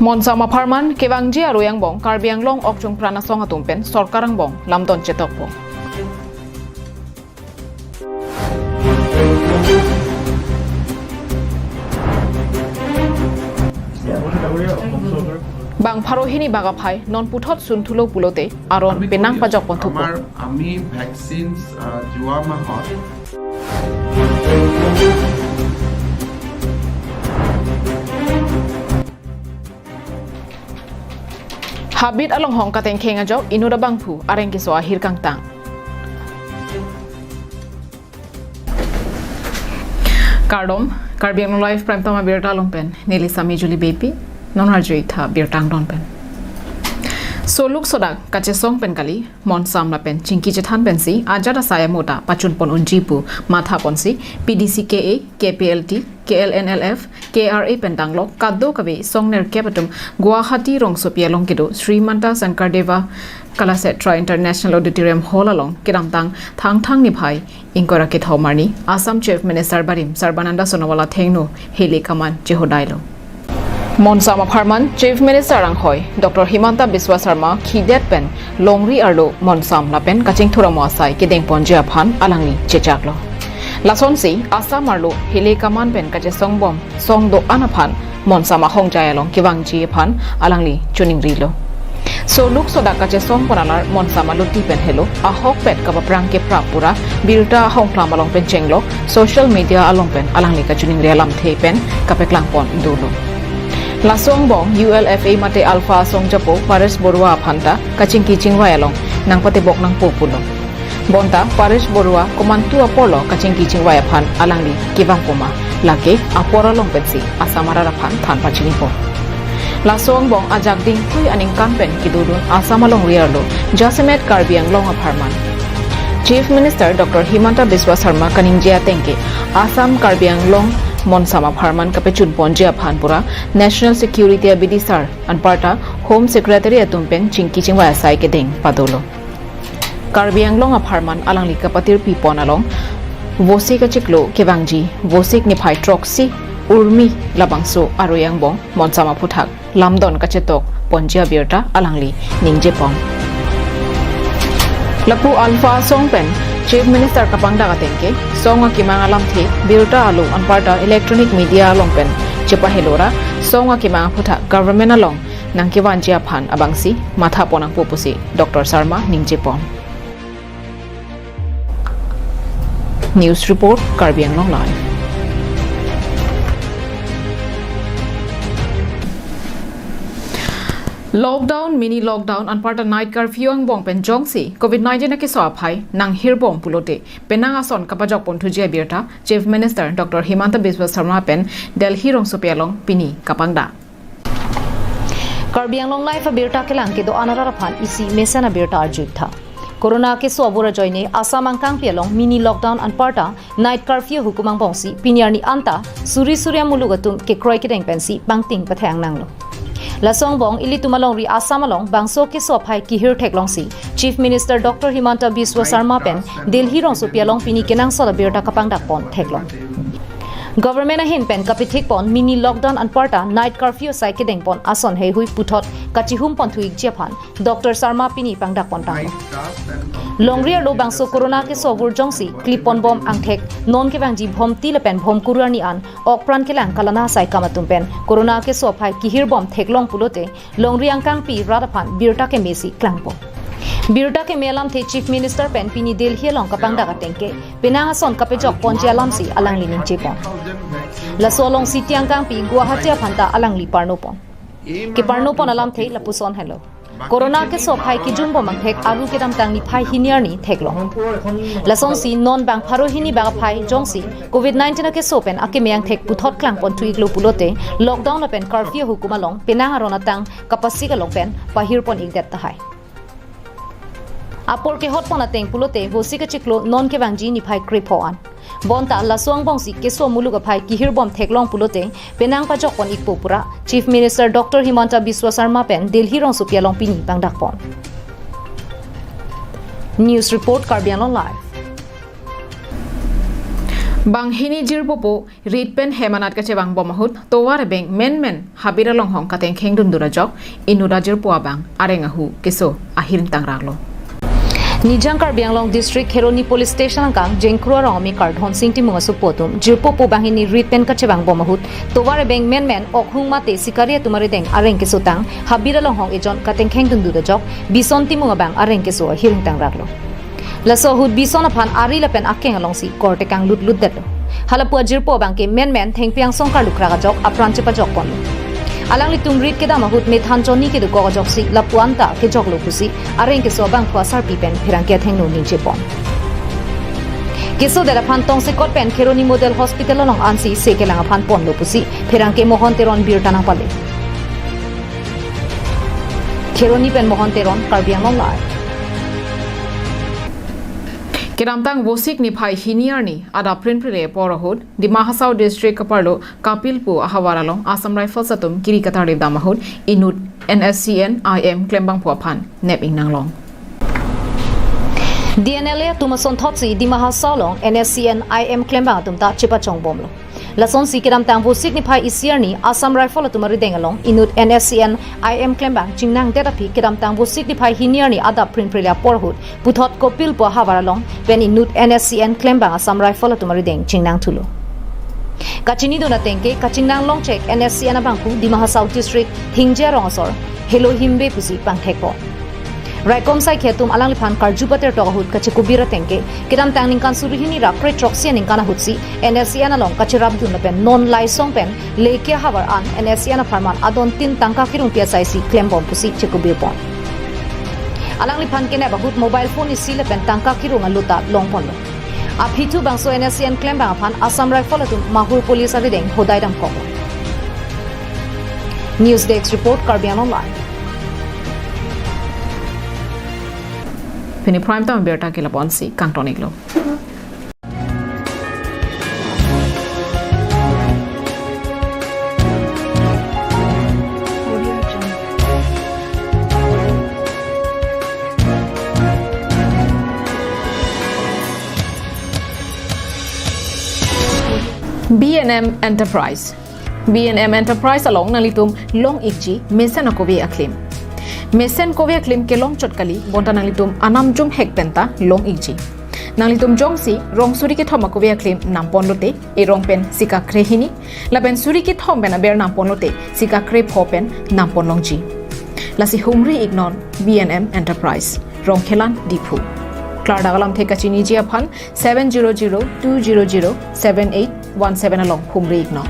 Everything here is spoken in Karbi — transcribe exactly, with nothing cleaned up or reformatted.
Monsam apharman kevangji aroi angbong Karbi Anglong okchungpran asong atum pen sorkar angbong lamdon chetokpo. Bang pharo hini bak aphai non puthot sunthulo pulote aron penang pajokpon thupo. আমাৰ, আমি ভেকচিনছ, আহ, যোৱা মাহত Habit along hong katengkheng ajok inut abangphu areng keso ahir kangtang. Kardom, Karbi Anglong Live Prime Time abirta along pen neli Sami Juli Bepi, non arju-ik tha birta angdon pen. Soluk sodak kachesong pen kali, Monsam lapen chingki chethan pensi ajat asai amota pachunpon unji pu mathaponsi P D C K A, K P L T, K L N L F, K R A pen danglok kadokave song nerkep atum Guwahati rongsopi along kedo Sri Manta Sankaradeva Kalakshetra International Auditorium Hall along kedamtang Thangthang niphai ingkoi ra kethom arni Assam Chief Minister barim Sarbananda Sonowal athengno hili kaman chehodailo. Monsam apharman Chief Minister anghoi Doctor Himanta Biswa Sarma khidet pen longri arlo Monsam lapen kachingthur amo asai kedengponji aphan alangli chechaklo. Lasonsi Assam arlo hili kaman pen kachesongbom song do-an aphan Monsam ahongjai along kevangji aphan alangli choningrilo. Soluk sodak kachesongpon alar Monsam aluti pen helo, ahokpet kapaprang keprap pura birta ahongklam along pen chenglok social media along pen alangli kachiningri alamthe pen kapaklangpon dolo. Laso angbong U L F A mate Alpha asong japo Paresh Baruah aphanta kachingki chingvai along nangpatebok nangpo pulo. Bonta Paresh Baruah komantu aporlo kachingki chingvai aphan alangli kevangpo ma, lake apor along pensi Assam arat aphan than pachinipo. Laso angbong ajak dingthui aningkan pen kedodun Assam alongri arlo jasemet Karbi Anglong apharman Chief Minister Doctor Himanta Biswa Sarma kaningje atengke Assam Karbi Anglong Monsam apharman kapachunponji aphan pura National Security abidisar anparta Home Secretary atum pen chingki chingvai asai kedeng padolo. Karbi Anglong apharman alangli kapatirpipon along Vosik achiklo kevangji Vosik niphai throksi Urmi labangso aroi angbong Monsam aphuthak lamdon kachetokponji abirta alangli ningjepon. Lapu Alpha asong pen Chief Minister kapangdak atengke song akemang alamthe birta along anparta electronic media along pen chepahelo ra song akemang aphuthak government along nangkevanji aphan abangsi mathapon nangpo pusi Doctor Sarma ningjepon. News report, Karbi Anglong Live. Lockdown, mini lockdown, anparta night curfew angbong pen jongsi covid nineteen akeso aphai nanghirbom pulote penang ason kapajokpon thuji abirta Chief Minister Doctor Himanta Biswa Sarma pen Delhi rongsopi along pini kapangdak. Karbi Anglong Live abirta kelang kedo-an arat aphan isi mesen abirta arju-ik tha. Corona keso abura ajoine Assam angkangpi along mini lockdown anparta night curfew hukum angbongsi pini arni anta suri suri amuluk atum kekroi kedeng pensi bangting pathang nanglo. Laso angbong ilitum alongri Assam along bangso keso aphai kehir theklongsi Chief Minister Doctor Himanta Biswa Sarma pen Delhi rongsopi along pini kenangsot abirta kapangdakpon theklong. Government ahin pen kapithikpon mini lockdown anparta night curfew asai kedengpon ason heihui puthot kachihumpon thu-ikji aphan Doctor Sarma pini pangdakpon tanglo. Longri arlo bangso corona keso abur jongsi klipponbom angthek non kevangji Bhomti lapen Bhomkuru arni an okpran kelang kalana asai kam atum pen corona keso aphai kehirbom theklong pulote longri angkangpi rat aphan birta kemesi klangpo. Birta keme alamthe Chief Minister pen pini Delhi along kapangdak atengke penang ason kapejokponji alamsi alangli ningjepon. Laso along City angkangpi Guwahati aphanta alangli parnopon. Keparnopon alamthe lapuson henlo. Corona keso aphai kijungbom angthek aru kedamtang niphai hini arni theklong. Lasonsi non bang pharo hini bak aphai jongsi covid nineteen akeso pen akeme angthek puthot klangpon thu-iklo pulote lockdown lapen curfew hukum along penang aron atang kapasik along pen pahirpon-ikdet tahai. Apor kehotpon ateng pulote Vosik achiklo non kevangji niphai krepho an. Bonta laso angbongsi keso amuluk aphai kehirbom theklong pulote penang pajokpon-ikpo pura Chief Minister Doctor Himanta Biswa Sarma pen Delhi rongsopi along pini pangdakpon. News report, Karbi Anglong Live. Banghini jirpopo rit pen hem anat kachevang bom ahut tovar abeng menmen habit along hong katengkheng dundur ajok inut ajirpo abang areng ahu keso ahir tangraklo. Nijang Karbi Anglong District Kheroni Police Station angkang Jengkro arong amekar Dhonsing Timung asopo atum jirpopo banghini rit pen kachevang bom ahut tovar abeng menmen okhung mate sikari atum arideng areng kesotang habit along hong ejon katengkheng dundur ajok Bison Timung abang areng keso ahir tangraklo. Laso ahut Bison aphan ari lapen akeng alongsi korte kanglut lutdetlo. Halapu ajirpo abangke menmen thengpi angsong karlukrak ajok apran chepajok ponlo. Alanglitum rit kedam ahut methan choni kedokok ajoksi lapu-an ta kejoklo pusi areng keso abangphu asarpi pen pherangke athengno ningje pon. Kesodet aphan tongsekot pen Kheroni Model Hospital along ansi se kelang aphan ponlo pusi pherangke Mohon Teron birta nangpale. Kheroni pen Mohon Teron, Karbi Anglong Live. Kedamtang Vosik niphai hini arni adap prinprile apor ahut Dima Hasao District kaparlo Kapilpo ahavar along Assam Rifles atum kiri katarlip dam ahut inut N S C N I M klembangpo aphan nep ingnanglong. D N L A atum asonthotsi Dima Hasao along N S C N I M klembang atum ta chepachongbomlo. Lasonsi kedamtang Vosik niphai isi arni Assam Rifle atum arideng along inut N S C N I M klembang chingnangdet aphi kedamtang Vosik niphai hini arni adap prinprile apor ahut puthot Kapilpo ahavar along pen inut N S C N klembang Assam Rifle atum arideng chingnangthulo. Kachinidun atengke kachingnanglong chek N S C N abangphu Dima Hasao District Thingje arong asor Helo Himbe pusi pangthekpo. Raikom saikhi atum alangliphan karju patertok ahut kachekubir atengke kedamtang ningkan suri hini ra kre throksi aningkan ahutsi N S C N along kacherapdun lapen non Laisong pen Leke ahavar an N S C N apharman adon tin tangka kerung pi asaisi klembom pusi chekubir pon. Alangliphan kenep ahut mobile phone isi lapen tangka kerung aluta longponlo. Aphithu bangso N S C N klembang aphan Assam Rifle atum Mahur Police arideng hodai damkok. News Desk Report, Karbi Anglong Live. Pini prime time birta ke lapu-ansi kangton-iklo. B and M Enterprise. B and M Enterprise along nanglitum long-ikji mesen akove aklim. Mesen kove aklim kelong chot kali, bonta nanglitum anam jumhek penta long-ikji. Nanglitum jongsi rong suri kethom akove aklim namponlote, erong pen sika krehini, lapen suri kethom pen aber namponlote sika krepho pen namponlongji. Lasi humri-iknon B and M Enterprise, Rongkhelan, Diphu. Klardak alamthe kachiniji aphan seven zero zero two zero zero seven eight one seven along humri-iknon.